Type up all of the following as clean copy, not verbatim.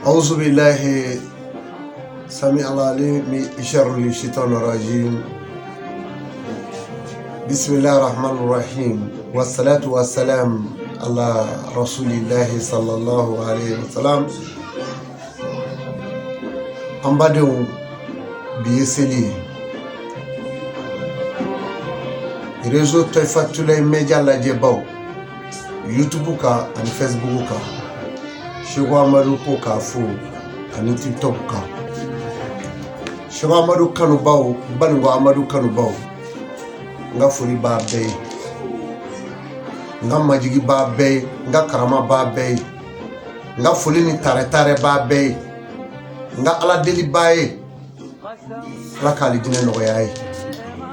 أعوذ بالله سميع العليم من شر الشيطان الرجيم بسم الله الرحمن الرحيم والصلاة والسلام على رسول الله صلى الله عليه وسلم. An badenw, bi ye seli ye. Réseau Tɔyifatulayi Media lajɛbaw, YouTube kan ani Facebook kan, Seko Amadu ko k'a fo, ani TikTok kan, Seko Amadu kanubaw, Baninko Amadu kanubaw, n ka foli b'a bɛɛ ye, n ka majigi b'a bɛɛ ye, n ka karama b'a bɛɛ ye, n ka foli ni taarɛ b'a bɛɛ ye, n ka ala deli b'a ye. Ala k'ale jinɛ nɔgɔya ye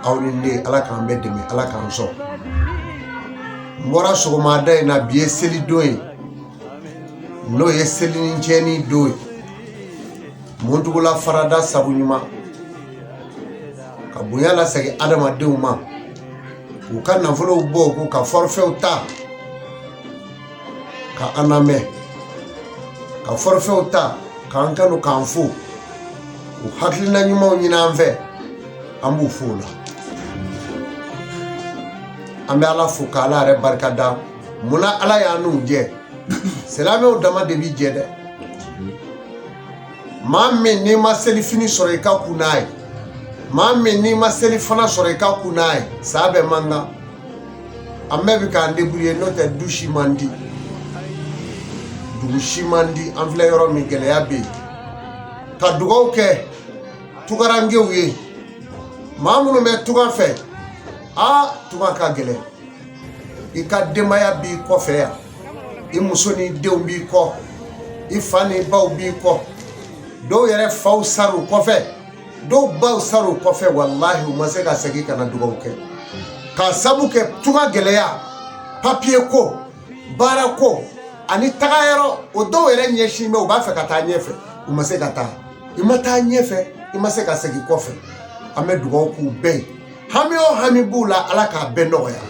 aw ni ne. Ala k'an bɛɛ dɛmɛ, Ala k'an sɔn. N bɔra sɔgɔmada in na. Bi ye seli don ye, n'o ye selinicɛni don ye. Muntugula farada sabu ɲuman ka bonya lasegin adamadenw ma, k'u ka nafolow bɔ, k'u ka forfaitw ta ka an lamɛn, ka forfaitw ta k'an kanu, k'an fo, u hakilina ɲumanw ɲini an fɛ. An b'u fo o la. An bɛ Ala fo k'Ala yɛrɛ barika da. Munna Ala y'an n'u jɛ? Silamɛw dama de bi jɛ dɛ. Maa min n'i ma selifini sɔrɔ i ka kun n'a ye, maa min n'i ma selifana sɔrɔ i ka kun n'a ye, saa bɛɛ man kan. An bɛɛ bɛ k'an débrouiller, n'o tɛ du si man di, dugu si man di. An filɛ yɔrɔ min, gɛlɛya bɛ yen. Ka dugawu kɛ tugarankew ye, maa minnu bɛ tuga fɛ. Aa, tuga ka gɛlɛn. I ka denbaya b'i kɔfɛ yan, i muso ni denw b'i kɔ, i fa ni baw b'i kɔ. Dɔw yɛrɛ faw sar'u kɔfɛ, dɔw baw sar'u kɔfɛ. Walahi, u ma se ka segin ka na dugawu kɛ, k'a sabu kɛ tuga gɛlɛya, papiye ko, baara ko ani taga yɔrɔ. O dɔw yɛrɛ ɲɛsin bɛ, u b'a fɛ ka taa ɲɛfɛ, u ma se ka taa. I ma taa ɲɛfɛ, i ma se ka segin kɔfɛ. An bɛ dugawu k'u bɛɛ ye. Hami o hami b'u la, Ala k'a bɛɛ nɔgɔya.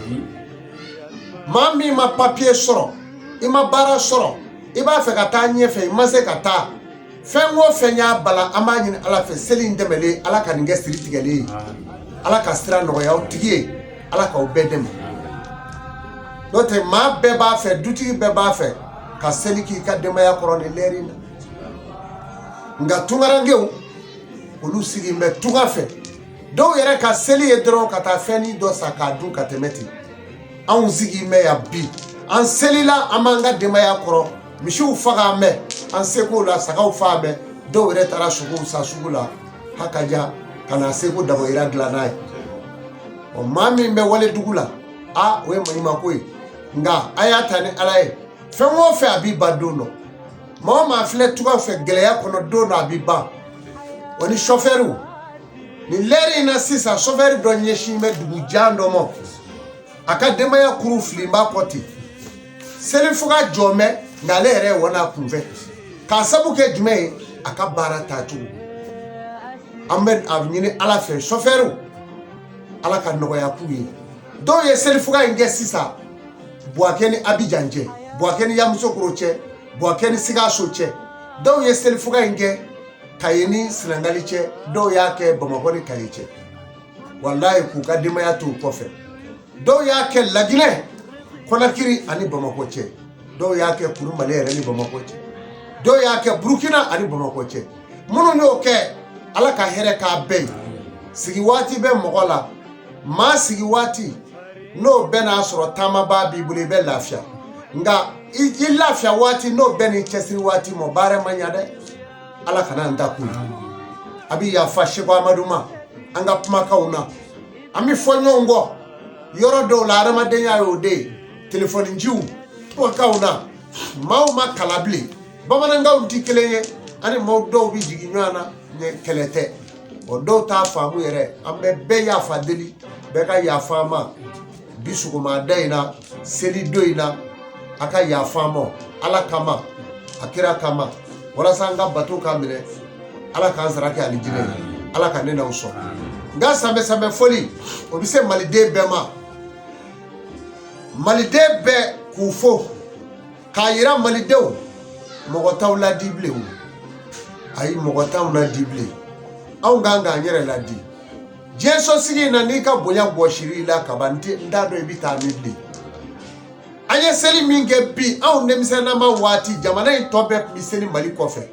Maa min ma papiye sɔrɔ, i ma baara sɔrɔ, i b'a fɛ ka taa ɲɛfɛ, i ma se ka taa, fɛn o fɛn y'a bala, an b'a ɲini Ala fɛ, seli in dɛmɛlen, Ala ka nin kɛ siri tigɛlen ye. Ala ka sira nɔgɔya aw tigi ye, Ala k'aw bɛɛ dɛmɛ. N'o tɛ, maa bɛɛ b'a fɛ, dutigi bɛɛ b'a fɛ ka seli k'i ka denbaya kɔrɔ nin lɛri in na. Nka tunkarankew, olu sigilen bɛ tunga fɛ. Dɔw yɛrɛ ka seli ye dɔrɔn ka taa fɛnnin dɔ san k'a dun ka tɛmɛ ten. Anw sigilen bɛ yan bi, an selila, an b'an ka denbaya kɔrɔ. Misiw faga an bɛ an seko la, sagaw fa an bɛ. Dɔw yɛrɛ taara sogow san sugu la hakaja ka na seko damayira dilan n'a ye. Ɔ, maa min bɛ wale dugu la, a o ye maɲumanko ye. Nka a y'a ta ni Ala ye, fɛn o fɛn a b'i ban don dɔ. Maa o maa filɛ tuga fɛ gɛlɛya kɔnɔ, don dɔ a b'i ban. O ni sɔfɛriw, nin lɛri in na sisan, sɔfɛri dɔ ɲɛsin bɛ dugu jan dɔ ma, a ka denbaya kuru fili b'a kɔ ten. Selifuga jɔ bɛ, nka ale yɛrɛ ye wɔna a kunfɛ, k'a sabu kɛ jumɛn ye? A ka baara taacogo. An bɛ a ɲini Ala fɛ, sɔfɛriw, Ala ka nɔgɔya k'u ye. Dɔw ye selifuga in kɛ sisan Buwakɛ ni Abijan cɛ, Buwakɛ ni Yamusokoro cɛ, Buwakɛ ni Sikaso cɛ. Dɔw ye selifuga in kɛ Kaye ni Sinangali cɛ. Dɔw y'a kɛ Bamakɔ ni Kaye cɛ. Walayi, k'u ka denbaya to u kɔfɛ. Dɔw y'a kɛ Laginɛ Kɔnakiri ani Bamakɔ cɛ. Dɔw y'a kɛ Kurumale yɛrɛ ni Bamakɔ cɛ. Dɔw y'a kɛ Burukina ani Bamakɔ cɛ. Minnu y'o kɛ, Ala ka hɛrɛ k'a bɛɛ ye. Sigi waati bɛ mɔgɔ la. Maa sigi waati n'o bɛɛ n'a sɔrɔ taamabaa b'i bolo, i bɛ lafiya. Nka i lafiya waati n'o bɛɛ n'i cɛsiri waati ma, baara ma ɲa dɛ. Ala kana an ta kun. A bɛ yafa Seko Amadu ma an ka kumakanw na. An bɛ fɔ ɲɔgɔn kɔ yɔrɔ dɔw la, adamadenya y'o de ye. Telefɔni jiw kumakanw na, maaw ma kala bilen, bamanankanw tɛ kelen ye, ani maaw dɔw bɛ jigin ɲɔgɔn na. Kɛlɛ tɛ o, dɔw t'a faamu yɛrɛ. An bɛ bɛɛ yafa deli, bɛɛ ka yafa an ma bi sɔgɔmada in na, seli don in na. A ka yafa an ma Ala kama, a kira kama, walasa an ka bato ka minɛ. Ala k'an sara kɛ alijinɛ ye. Ala ka ne n'aw sɔn. N ka sanbɛ sanbɛ foli, o bɛ se maliden bɛɛ ma. Maliden bɛɛ k'u fo k'a yira malidenw, mɔgɔ t'aw ladi bilen. O Ayi, mɔgɔ t'anw ladi bilen, anw kan k'an yɛrɛ ladi. Diɲɛ sosigi in na, n'i ka bonya bɔsir'i la kaban, n t'a dɔn i bɛ taa min bilen. An ye seli min kɛ bi, anw denmisɛnnama waati, jamana in tɔ bɛɛ tun bɛ seli Mali kɔfɛ.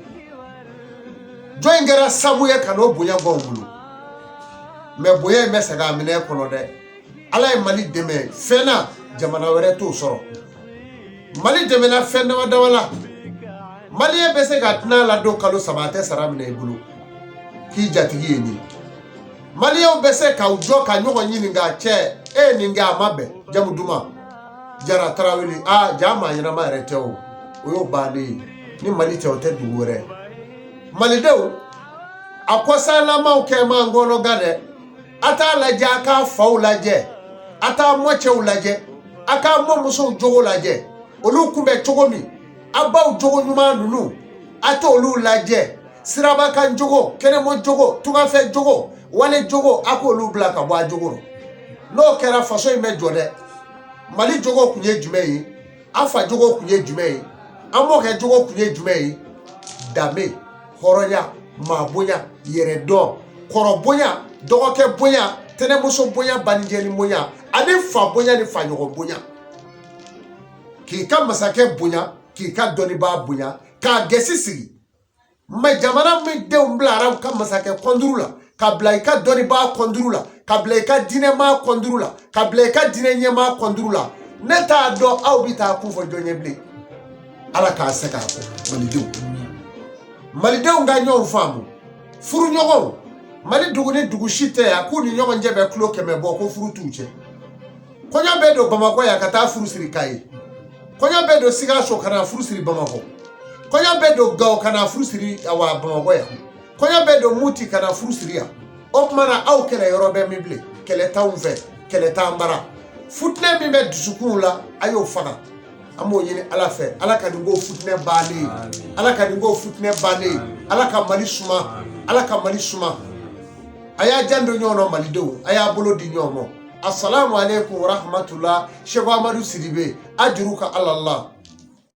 Jɔn in kɛra sabu ye ka n'o bonya bɔ anw bolo? Mɛ bonya in bɛ segin a minɛ kɔnɔ dɛ. Ala ye Mali dɛmɛ fɛn na, jamana wɛrɛ t'o sɔrɔ. Mali dɛmɛna fɛn dama dama la. Maliyɛn bɛ se ka dunan ladon kalo 3, a tɛ sara minɛ i bolo k'i jatigi ye nin ye. Maliyɛnw bɛ se ka jɔ ka ɲɔgɔn ɲininka: cɛ, e ye nin kɛ, a ma bɛn. Jamu duman, Jara, Tarawele, aa, ja maa ɲɛnama yɛrɛ tɛ o. O y'o bannen ye. Ni Mali tɛ, o tɛ dugu wɛrɛ. Malidenw, a kɔsalamaw kɛ man kɔnɔ gan dɛ. A t'a lajɛ, a k'a faw lajɛ, a t'a mɔcɛw lajɛ, a k'a mɔmusow jogo lajɛ, olu kun bɛ cogo min, a baw jogo ɲuman ninnu, a t'olu lajɛ. Sirabakan jogo, kɛnɛmɔ jogo, tungafɛ jogo, wale jogo, a k'olu bila ka bɔ a jogo rɔ. N'o kɛra, faso in bɛ jɔ dɛ. Mali jogo kun ye jumɛn ye? An fa jogo kun ye jumɛn ye? An mɔkɛ jogo kun ye jumɛn ye? Danbe, hɔrɔnya, maabonya, yɛrɛdɔn, kɔrɔ bonya, dɔgɔkɛ bonya, tɛnɛmuso bonya, banijɛni bonya, ani fa bonya ni faɲɔgɔn bonya. K'i ka masakɛ bonya, k'i ka dɔnnibaa bonya, k'a gɛsi sigi. Mɛ jamana min denw bilara ka masakɛ kɔnduru la, ka bila i ka dɔnnibaa kɔnduru la, ka bila i ka diinɛmaa kɔnduru la, ka bila i ka diinɛ ɲɛmaa kɔnduru la, ne t'a dɔn aw bɛ taa kun fɔ jɔn ye bilen. Ala k'a se k'a fɔ malidenw, malidenw ka ɲɔgɔn faamu. Furuɲɔgɔnw, Mali dugu ni dugu si tɛ yan k'u ni ɲɔgɔn cɛ bɛ kilo 100 bɔ ko furu t'u cɛ. Kɔɲɔ bɛ don Bamakɔ yan ka taa furu siri Kayi, kɔɲɔ bɛ don Sikaso ka na furu siri Bamakɔ, kɔɲɔ bɛ don Gawo ka na furu siri awa Bamakɔ yan, kɔɲɔ bɛ don Muti ka na furu siri yan. O tuma na, aw kɛlɛ yɔrɔ bɛ min bilen? Kɛlɛ t'anw fɛ, kɛlɛ t'an bara. Futinɛ min bɛ dusukunw la, a y'o faga. An b'o ɲini Ala fɛ, Ala ka nin ko futinɛ bannen ye, Ala ka nin ko futinɛ bannen ye. Ala ka Mali suma, Ala ka Mali suma. A y'a janto ɲɔgɔn na, malidenw, a y'a bolo di ɲɔgɔn ma. Asalamu aleykum warahmatula. Seko Amadu Sidibe, a juru ka ala la.